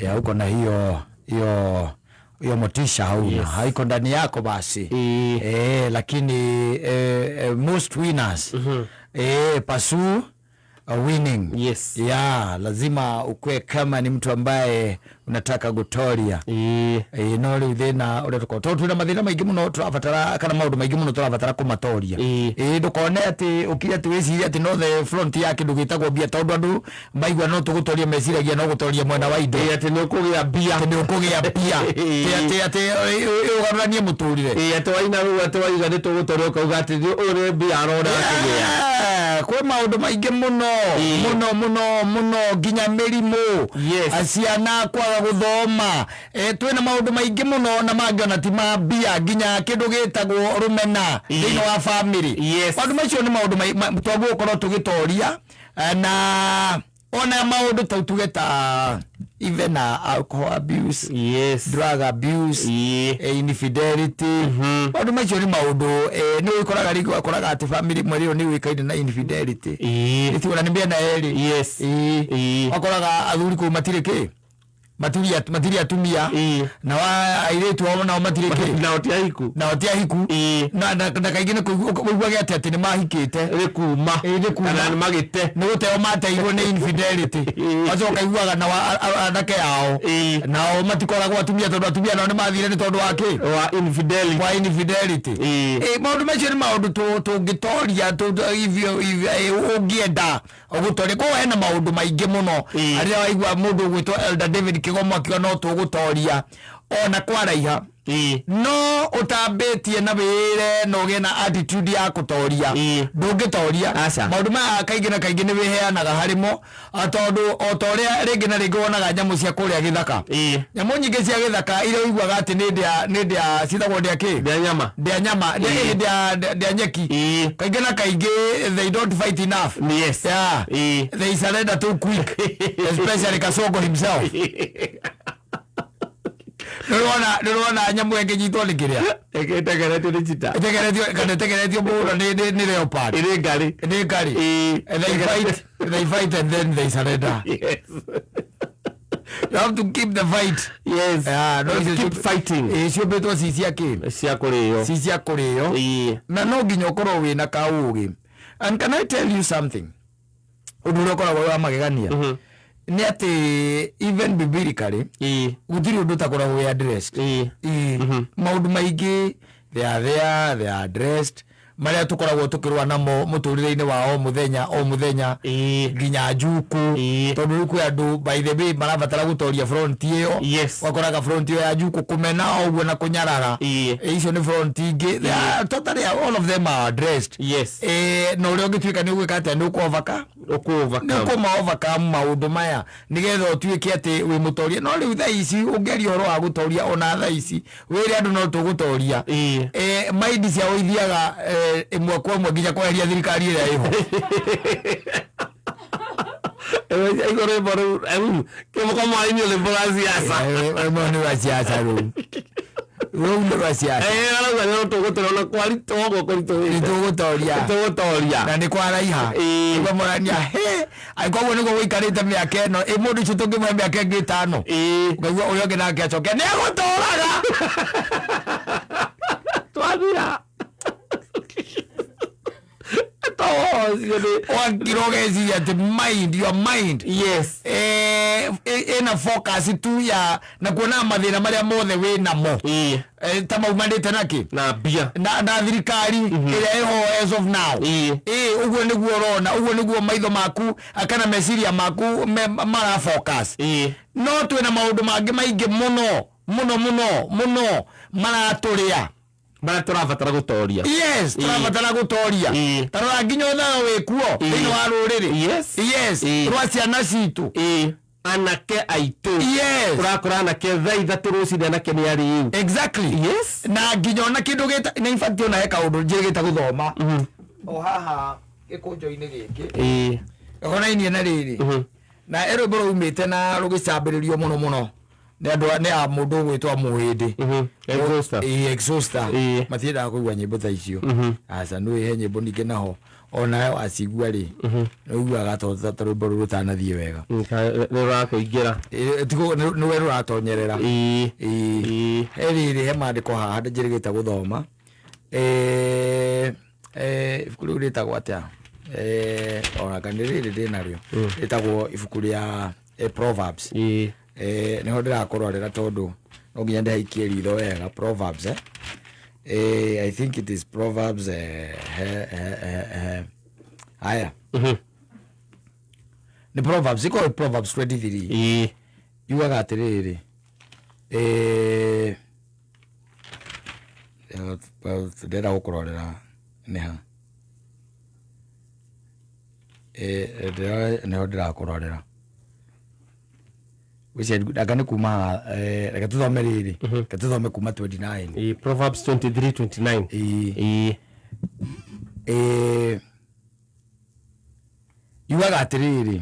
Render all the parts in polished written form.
Ya uko na hiyo hiyo hiyo motisha hauna. Yes. Haiko ndani yako basi. Lakini most winners pursue winning. Ya lazima ukue kama ni mtu ambaye unataka gutoria. No rĩu thĩna ũrĩa tũkorwo tondũ twĩna mathĩna maingĩ mũno tũrabatara kana maũndũ maingĩ mũno tũrabatara kũmatoria. Ndũkone atĩ ũkire atĩ wĩcirie atĩ no the front ya kĩndũ gĩtagwo mbia, tondũ andũ maigua no tũgũtoria meciragia no gũtoria mwena wa indo. Atĩ nĩ ũkũgĩa mbia. Atĩ nĩ ũkũgĩa mbia. Atĩ ũgarũranie mũtũrĩre. Atĩ waina rĩu atĩ waiga nĩ tũgũtoria ũkauga atĩ ũyũ nĩ mbia arona akĩgĩa. Kwĩ maũndũ maingĩ mũno mũno mũno mũno nginya mĩrimũ. Ciana kwaga gũthoma. Twĩna maũndũ maingĩ mũno na mangĩ ona ti ma mbia, nginya kĩndũ gĩtagwo rũmena thĩinĩ wa family. Maũndũ macio nĩ maũndũ twagĩrĩirwo gũkorwo tũgĩtoria, na ona maũndũ ta tuge ta even na alcohol abuse, drug abuse, infidelity. Maũndũ macio nĩ maũndũ, nĩ ũkoraga rĩngĩ ũgakoraga atĩ family ĩmwe rĩo nĩ ũĩkaine na infidelity. Nĩ tiga nĩ mĩena yerĩ. Wakoraga athuri kũu matirĩ kĩ? Matirĩ atumia. Na wa airĩtu ao nao matirĩ kĩ? Nao ti ahiku. Nao ti ahiku. Na kaingĩ nĩ kũiguage atĩ nĩ mahikĩte. Nĩ kuma. Nĩ kuma. Kana nĩ magĩte. Nĩ gũteo mateirwo nĩ infidelity. Macoka iguaga na anake ao. Nao matikoragwo atumia tondũ atumia nao nĩ mathire nĩ tondũ wa kĩ? Wa infidelity. Wa infidelity. Maũndũ macio nĩ maũndũ tũngĩtoria, ũngĩenda ũgũtoria. Koguo hena maũndũ maingĩ mũno. Arĩa waigua mũndũ ũgwĩtwo Elder David Kĩgomo akiuga no tũgũtoria ona kwaraiha. No ũtambĩtie na wĩre na ũgĩe na attitude ya kũtoria. Ndũngĩtoria. Aca. Maũndũ maya kaingĩ na kaingĩ nĩ wĩheanaga harĩ mo, tondũ o ta ũrĩa rĩngĩ na rĩngĩ wonaga nyamũ cia kũrĩa gĩthaka. Nyamũ nyingĩ cia gĩthaka iria ũiguaga atĩ nĩ ndĩa, nĩ ndĩa, ciĩtagwo ndĩa kĩ? Ndĩa nyama. Ndĩa nyama, ndĩa nyeki. Kaingĩ na kaingĩ they don't fight enough. Yeah. They surrender too quick. Especially Kasongo himself. Nĩũrona nyamũ ĩngĩnyitwo nĩ kĩrĩa? Ĩtegeretio nĩ cheetah. Ĩtegeretio, kana ĩtegeretio mũno nĩ leopard. Ĩrĩ ngarĩ. Nĩ ngarĩ. And they fight and then they surrender. You have to keep the fight. Yeah, no, You icio keep fighting. Ciũmbĩtwo ci cia kĩ? Cia kũrĩo. Ci cia kũrĩo. Na no nginya ũkorwo wĩna kaũgĩ. And can I tell you something? Ũndũ ũrĩa ũkoragwo wĩ wa magegania. Nĩ atĩ even biblically, gũtirĩ ũndũ ũtakoragwo wĩ addressed. Maũndũ maingĩ, they are there, they are addressed. Marĩa tũkoragwo tũkĩrũa namo mũtũrĩre-inĩ wa o mũthenya, o mũthenya. Nginya njuku. Tondũ rĩu kwĩ andũ, by the way, marabatara gũtoria front ĩyo. Wakoraga front ĩyo ya njuku kũmena o ũguo na kũnyarara. Icio nĩ front ingĩ. They are totally, all of them are addressed. Na ũrĩa ũngĩtuĩka nĩ ũgwĩka atĩa, nĩ ũkũ-overcome. Ũkũ-overcome. Nĩ ũkũma-overcome maũndũ maya nĩgetha ũtuĩke atĩ wĩ mũtoria. No rĩu thaa ici ũngĩaria ũhoro wa gũtoria ona thaa ici wĩre andũ no tũgũtoria. Maindi ciao ithiaga, ĩmwe kwa ĩmwe nginya kweheria thirikari ĩrĩa ĩho. Igũrũ rwĩmbo rũu, kĩmũko mwaini rwĩmbo rwa siasa. Rwĩmbo nĩ rwa siasa rũu. Rũu nĩ rwa siasa. Arauga nĩ tũgũtoria ona kwaritũ ũguo kũritũhĩte. Nĩ tũgũtoria. Nĩ tũgũtoria. Na nĩ kwaraiha. Nĩguo mũrania, he, ai, koguo nĩguo gũikarĩte mĩaka ĩno. Mũndũ ũcio tũngĩmũhe mĩaka ĩngĩ ĩtano. Ũkaigua ũrĩa ũngĩ nake acoke, nĩ egũtũraga. Twathira. Wakira ũgeciria atĩ mind, your mind. Ĩna focus tu ya na kuona mathĩna marĩa mothe wĩ namo. Ta maumanĩte na kĩ? Na mbia. Na thirikari ĩrĩa ĩho as of now. Ũguo nĩguo ũrona, ũguo nĩguo maitho maku kana meciria maku mara focus. No twĩna maũndũ mangĩ maingĩ mũno, mũno, mũno, mũno maratũrĩa. Marĩa tũrabatara gũtoria. Yes, tũrabatara gũtoria. Ta rora nginya ũthao wĩ kuo thĩinĩ wa rũrĩrĩ. Yes, rwa ciana citũ. Anake aitũ. Ũrakora anake thaa ithatũ rũcinĩ anake nĩ arĩu. Na nginya ona kĩndũ gĩta, na in fact ona he kaũndũ njĩrĩgĩte gũthoma. O haha gĩkũnjo-inĩ gĩkĩ. Gakonainie na rĩrĩ. Na ĩ rwĩmbo rwaumĩte na rũgĩcambĩrĩrio mũno mũno. Nĩ andũ a, nĩ a mũndũ ũgwĩtwo Mũhĩndĩ. Exhauster. Exhauster. Matiendaga kũigua nyĩmbo ta icio. Aca, nĩ he nyĩmbo ningĩ naho. Onawe wacigua rĩ, nĩ ũiguaga ta rwĩmbo rũu rũtanathiĩ wega. Nĩ rũrakũingĩra. Tiguo nĩwe rũratonyerera. Ĩĩ. He rĩrĩ, he maandĩko haha njĩrĩgĩte gũthoma. Ibuku rĩu rĩtagwo atĩa? Ona kana nĩ rĩrĩ ndĩnarĩo, rĩtagwo ibuku rĩa Proverbs. Nĩho ndĩrakũrorera tondũ no nginya ndĩhaikie ritho wega. Proverbs, eh? I think it is Proverbs, he, he, he, he. Haya, nĩ Proverbs, ĩkorwo Proverbs 23. Yugaga atĩrĩrĩ, ndĩrenda gũkũrorera nĩ ha. Nĩho ndĩrakũrorera. Gwĩciria anga nĩ kuma haha, reke tũthome rĩrĩ, reke tũthome kuma 29. Ĩĩ, Proverbs 23:29. Ĩĩ. Yugaga atĩrĩrĩ,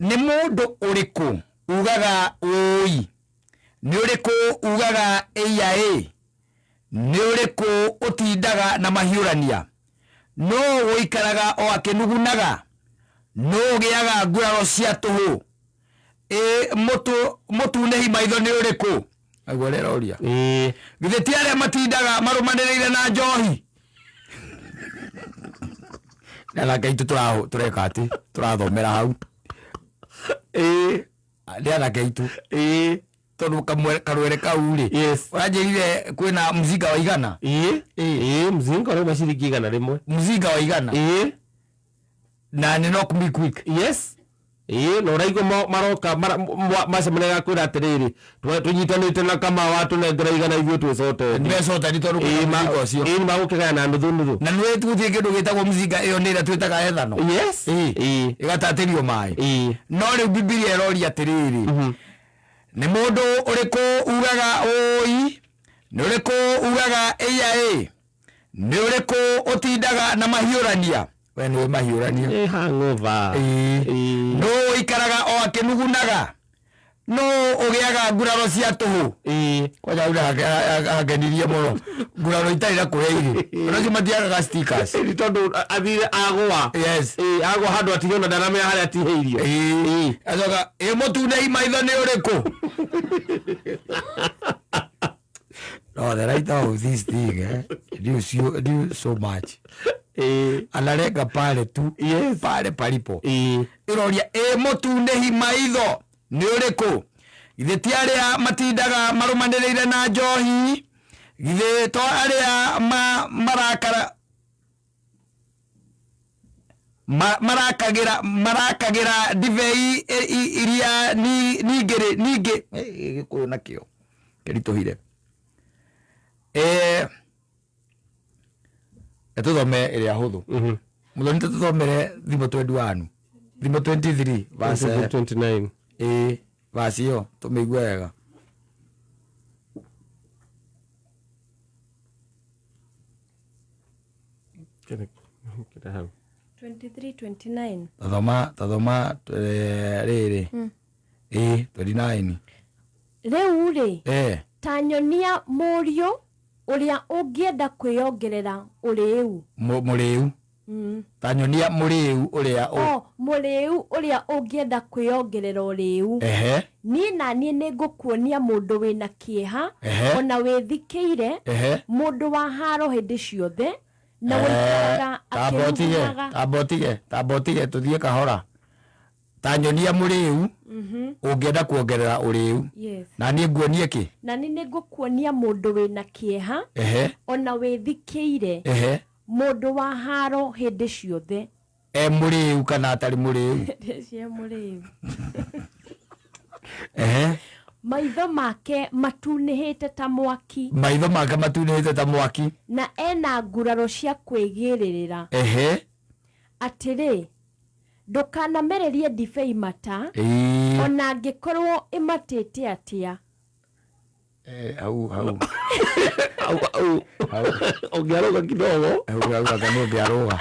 nĩ mũndũ ũrĩkũ ugaga ũi? Nĩ ũrĩkũ ugaga ĩia ĩ? Nĩ ũrĩkũ ũtindaga na mahiũrania? Nũ ũikaraga o akĩnugunaga? Nũ ũgĩaga nguraro cia tũhũ? Ĩ mũtunĩhi maitho nĩ ũrĩkũ? Aigua ũrĩa ĩroria. Githĩ ti arĩa matindaga marũmanĩrĩire na njohi? Nĩ anake aitũ tũreka atĩ tũrathomera hau. Nĩ anake aitũ. Tondũ karwere kau rĩ, ũranjĩrire kwĩna mzinga wa 100. Ĩĩ, mzinga ũrauma ciringi 100. Mzinga wa 100. Na nĩ knock me quick. Yes, ĩĩ, na ũraigua maroka macemania gakwĩra atĩrĩrĩ, tũnyitanĩte na Kamau atũnengera 100 ithuĩ twĩcote. Nĩmecota nĩ tondũ kwĩna mzinga ũcio. Ĩĩ, nĩ magũkĩgayana nuthu nuthu. Na nĩ gũtirĩ kĩndũ gĩtagwo mzinga, ĩyo nĩ ĩrĩa twĩtaga ethano. Ĩgatatĩrio maĩ. No rĩu Bibilia ĩroria atĩrĩrĩ, nĩ mũndũ ũrĩkũ ugaga ũi? Nĩ ũrĩkũ ugaga ĩia ĩ? Nĩ ũrĩkũ ũtindaga na mahiũrania? We nĩwe mahiũrania. Ĩ hangover. Nũ ũikaraga o akĩnugunaga? Nũ ũgĩaga nguraro cia tũhũ? Kwanja hau angenirie mũno, nguraro itarĩ na kũrĩa irĩ, ona acio matiagaga stickers. Nĩ tondũ athire agũa. Ĩĩ, agũa handũ atirĩ ona ndaramenya harĩa atihĩirio. Acoka ĩ mũtune maitho nĩ ũrĩkũ? No, the writer of this thing, knew so, knew so much. Analenga pale tu. Pale palipo. Ĩroria ĩ mũtunĩhi maitho nĩ ũrĩkũ? Githĩ ti arĩa matindaga marũmanĩrĩire na njohi? Githĩ to arĩa marakara marakagĩra ndibei iria ningĩ ningĩ gĩkũyũ nakĩo kĩritũhire. Tũthome ĩrĩa hũthũ. Mũthoni, tũthomere Thimo 21, Thimo 23 verse 29. Ĩĩ, verse ĩyo tũmĩigue wega. Kĩrĩ hau. 23:29. Tathoma rĩrĩ, ĩĩ, 29. Rĩu rĩ, ta nyonia mũriũ ũrĩa ũngĩenda kwĩyongerera ũrĩĩu. Mũrĩu. Ta nyonia mũrĩu ũrĩa O mũrĩu ũrĩa ũngĩenda kwĩyongerera ũrĩĩu. Niĩ na niĩ nĩ ngũkuonia mũndũ wĩna kĩeha, ona wĩthikĩire, mũndũ wa haro hĩndĩ ciothe na ũikaraga Tamba ũtige. akĩnugunaga. Tamba ũtige, tũthiĩ kahora. Ta nyonia mũrĩu ũngĩenda kuongerera ũrĩu. Na niĩ nguonie kĩ? Na niĩ nĩ ngũkuonia mũndũ wĩna kĩeha, ona wĩthikĩire, mũndũ wa haro hĩndĩ ciothe. E mũrĩu kana atarĩ mũrĩu? Cie mũrĩu. Maitho make matunĩhĩte ta mwaki. Maitho make matunĩhĩte ta mwaki. Na ena nguraro cia kwĩgĩrĩrĩra. Atĩrĩ, ndũkanamererie ndibei mata, ona angĩkorwo ĩmatĩte atĩa. Hau hau. Au au. Ũngĩarũga kidogo. Hau hau, anga nĩ ũngĩarũga.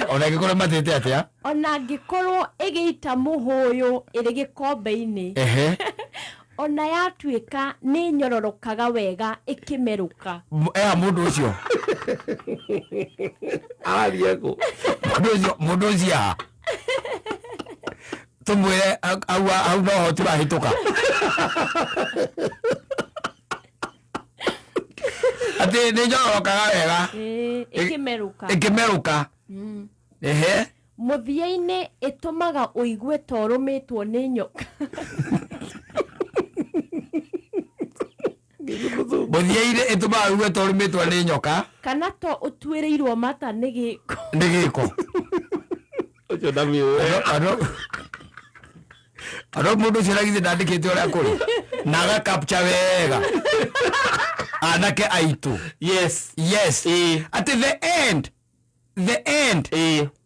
Ona ĩngĩkorwo matĩte atĩa? Ona angĩkorwo ĩgĩita mũhũyũ ĩrĩ gĩkombe-inĩ, ona yatuĩka nĩ nyororokaga wega ĩkĩmerũka. Eha mũndũ ũcio. Arathiĩ kũ? Mũndũ ũcio haha tũmwĩre hau hau noho tũrahĩtũka atĩ nĩ njororokaga wega. Ĩkĩmerũka. Ĩkĩmerũka. Ehe. Mũthia-inĩ ĩtũmaga ũigue ta ũrũmĩtwo nĩ nyoka. Mũthia-inĩ ĩtũmaga ũigue ta ũrũmĩtwo nĩ nyoka. Kana to ũtuĩrĩirwo mata nĩ gĩko. Nĩ gĩko. Ũcio ndamĩũĩ. Andũ mũndũ ũcio na githĩ ndandĩkĩte ũrĩa kũrĩ na agakapcha wega anake aitũ. Yes. Yes. Atĩ the end, the end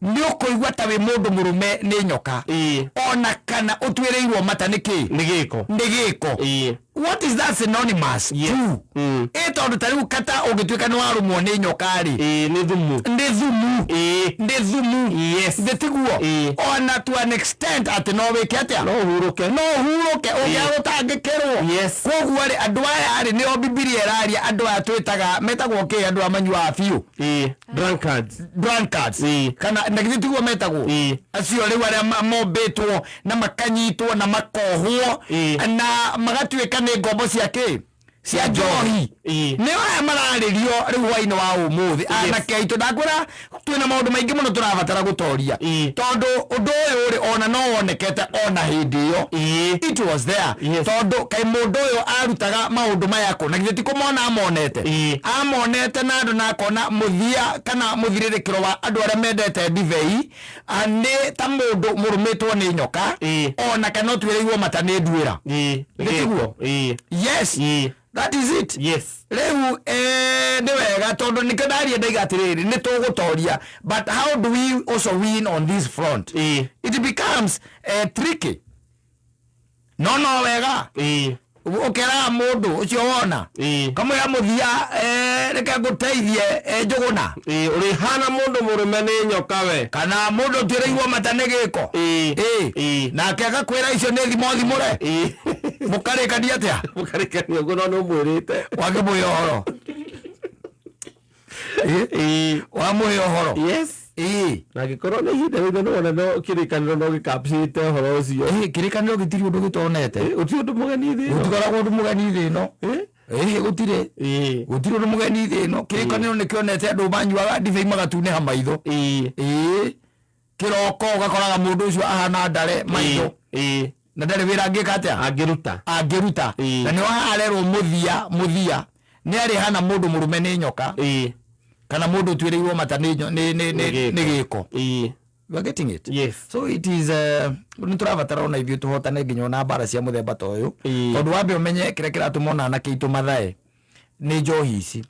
nĩ ũkũigua ta wĩ mũndũ mũrũme nĩ nyoka. Ona kana ũtuĩrĩirwo mata nĩ kĩ? Nĩ gĩko. Nĩ gĩko. What is that synonymous to? Ĩ tondũ ta rĩu kata ũngĩtuĩka nĩ warũmwo nĩ nyoka rĩ, Nĩ thumu. Nĩ thumu. Nĩ thumu. Yes. Nĩ tiguo? Ona to an extent atĩ no wĩke atĩa? No ũhurũke. No ũhurũke ũngĩaga gũtangĩkĩrwo. Yes. Koguo rĩ, andũ aya rĩ, nĩo Bibilia ĩraria, andũ aya twĩtaga, metagwo kĩ andũ aya manyuaga biũ? Drunkards. Drunkards. Kana na githĩ tiguo metagwo? Acio rĩu arĩa mombĩtwo na makanyitwo na makohwo na magatuĩka nĩ ngombo cia kĩ? Cia njohi. Nĩo aya mararĩrio rĩu hwainĩ wa ũmũthĩ. Anake aitũ, ndakwĩra twĩna maũndũ maingĩ mũno tũrabatara gũtoria. Tondũ ũndũ ũyũ rĩ, ona no wonekete ona hĩndĩ ĩyo. It was there. Tondũ kaĩ mũndũ ũyũ arutaga maũndũ maya kũ? Na githĩ ti kũmona amonete? Amonete na andũ na akona mũthia kana mũthirĩrĩkĩro wa andũ arĩa mendete ndibei, nĩ ta mũndũ mũrũmĩtwo nĩ nyoka, ona kana ũtuĩrĩirwo mata nĩ nduĩra. Nĩ tiguo? Yes. That is it. Yes. Rĩu, nĩ wega tondũ nĩkĩo ndaria ndaiga atĩrĩrĩ, nĩ tũgũtoria, but how do we also win on this front? It becomes tricky. No no wega. Ũkeraga mũndũ ũcio wona. Kamwĩra mũthia, reke ngũteithie, Njũgũna. Ũrĩhana mũndũ mũrũme nĩ nyoka we. Kana mũndũ ũtuĩrĩirwo mata nĩ gĩko. Nake agakwĩra icio nĩ thimo thimũre. Mũkarĩkania atĩa? Mũkarĩkania ũguo no nĩ ũmwĩrĩte. Wakĩmũhe ũhoro. Wamũhe ũhoro. Yes. Na angĩkorwo nĩ ihinda rĩu nĩ wona no kĩrĩkanĩro no gĩkapcĩte ũhoro ũcio. Kĩrĩkanĩro gĩtirĩ ũndũ gĩtonete. Gũtirĩ ũndũ mũgeni thĩ ĩno. Gũtikoragwo ũndũ mũgeni thĩ ĩno. Gũtirĩ. Gũtirĩ ũndũ mũgeni thĩ ĩno. Kĩrĩkanĩro nĩ kĩonete andũ manyuaga ndibei magatunĩha maitho. Kĩroko ũgakoraga mũndũ ũcio ahana ndare maitho. Na ndarĩ wĩra angĩka atĩa? Angĩruta. Angĩruta. Na nĩho harerwo mũthia, mũthia. Nĩ arĩhana mũndũ mũrũme nĩ nyoka. Kana mũndũ ũtuĩrĩirwo mata nĩ nĩ gĩko. You are getting it? Yes. So it is, nĩ tũrabatara ona ithuĩ tũhotane nginya ona mbara cia mũthemba ta ũyũ. Tondũ wambe ũmenye kĩrĩa kĩratũma ona anake aitũ mathae nĩ njohi ici.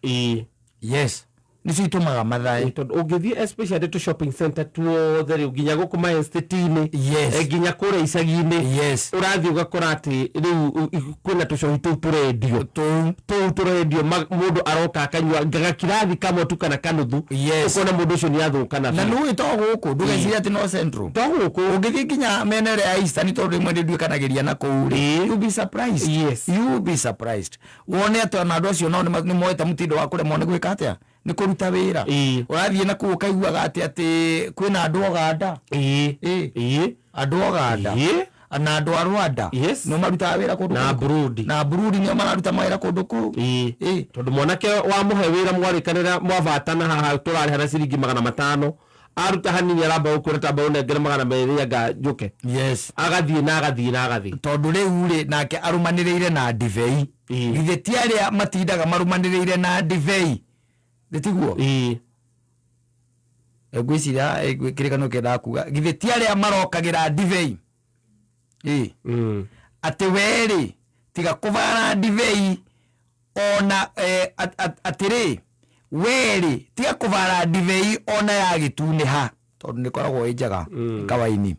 Yes. Nĩcio itũmaga mathae. Tondũ ũngĩthiĩ especially to shopping center tuothe rĩu nginya gũkũ ma estate-inĩ. Yes. Nginya kũrĩa icagi-inĩ. Yes. Ũrathiĩ ũgakora atĩ rĩu kwĩna tũcohi tũu tũrendio. Tũu. Tũu tũrendio, mũndũ aroka akanyua gakirathi kamwe tu kana kanuthu. Yes. Ũkona mũndũ ũcio nĩ athũka na Na biũ. nĩũĩ to gũkũ, ndũgecirie atĩ no central. To gũkũ. Ũngĩthiĩ nginya mĩena ĩrĩa ya Eastern tondũ rĩmwe nĩ nduĩkanagĩria na kũu rĩ. You'll be surprised. Yes. You'll be surprised. Wone atĩ ona andũ acio nao nĩ moete mũtindo wa kũremwo nĩ gwĩka atĩa? Nĩ kũruta wĩra. Ũrathiĩ na kũu ũkaiguaga atĩ kwĩna andũ Uganda. Andũ Uganda. Na andũ a Rwanda. Yes. Nĩo marutaga wĩra kũndũ Na kũu. Burundi. Na Burundi nĩo mararuta mawĩra kũndũ kũu. Tondũ mwanake wamũhe wĩra mwarĩkanĩra mwabatana haha tũrarĩha na ciringi magana matano. Aruta hanini aramba gũkwĩra tamba ũnengere magana merĩ anga njũke. Yes. Agathiĩ na agathiĩ na agathiĩ. Tondũ rĩu rĩ, nake arũmanĩrĩire na ndibei. Githĩ ti arĩa matindaga marũmanĩrĩire na ndibei? Nĩ tiguo? Ngwĩciria, kĩrĩkanĩro kĩendaga kuga, githĩ ti arĩa marokagĩra ndibei? Atĩ we rĩ, tiga kũbara ndibei ona, atĩrĩ, we rĩ, tiga kũbara ndibei ona ya gĩtunĩha, tondũ nĩ ĩkoragwo ĩ njega, kawaini.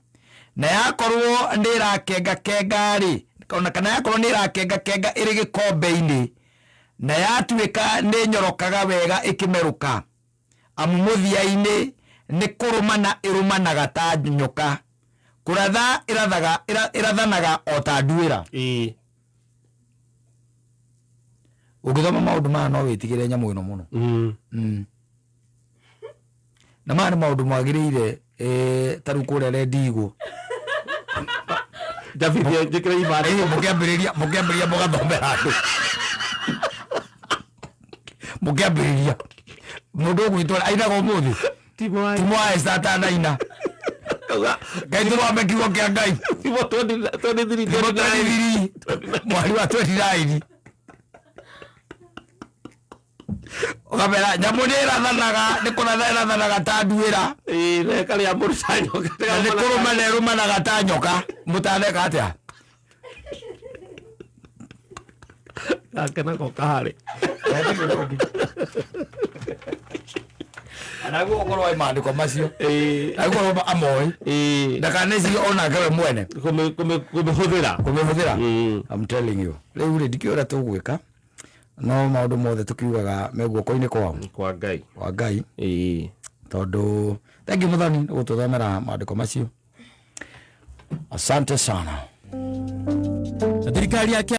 Na yakorwo nĩ ĩrakenga kenga rĩ, ona kana yakorwo nĩ ĩrakenga kenga ĩrĩ gĩkombe-inĩ, na yatuĩka nĩ nyorokaga wega ĩkĩmerũka, amu mũthia-inĩ nĩ kũrũmana ĩrũmanaga ta nyoka, kũratha ĩrathanaga o ta nduĩra. Ũngĩthoma maũndũ maya no wĩtigĩre nyamũ ĩno mũno. Na maya nĩ maũndũ magĩrĩire ta rĩu kũrĩa rendigwo. Njabithie njĩkĩre ibandĩ. Mũkĩambĩrĩria mũkĩambĩrĩria mũgathomera andũ. Mũkĩambĩrĩria. Mũndũ ũgwĩtwo ainaga ũmũthĩ. Timo Timo wa Esther atanaina. Kauga Ngai tũrwambe kiugo kĩa Ngai. Timo 23 Timo 29. 23 mweri wa 29. Ũkamera nyamũ nĩ ĩrathanaga nĩ kũratha ĩrathanaga ta nduĩra. Ĩĩ na ĩkarĩa mũru ta nyoka. Na nĩ kũrũmana ĩrũmanaga ta nyoka. Mũtaneka atĩa? Gake nako kaharĩ. Naguo ũkorwo wĩ maandĩko macio. Ĩĩ. Naguo amoĩ. Ĩĩ. Ndakanecirie onake we mwene. Kũmĩhũthĩra. Kũmĩhũthĩra. Mm. I'm telling you. Rĩu rĩ ndikĩũĩ ũrĩa tũgwĩka no maũndũ mothe tũkiugaga me guoko-inĩ kwao Kwa Ngai. kwa Ngai Ĩĩ. tondũ thengiũ mũthoni nĩ gũtũthomera maandĩko macio. Asante sana. Thirikari ya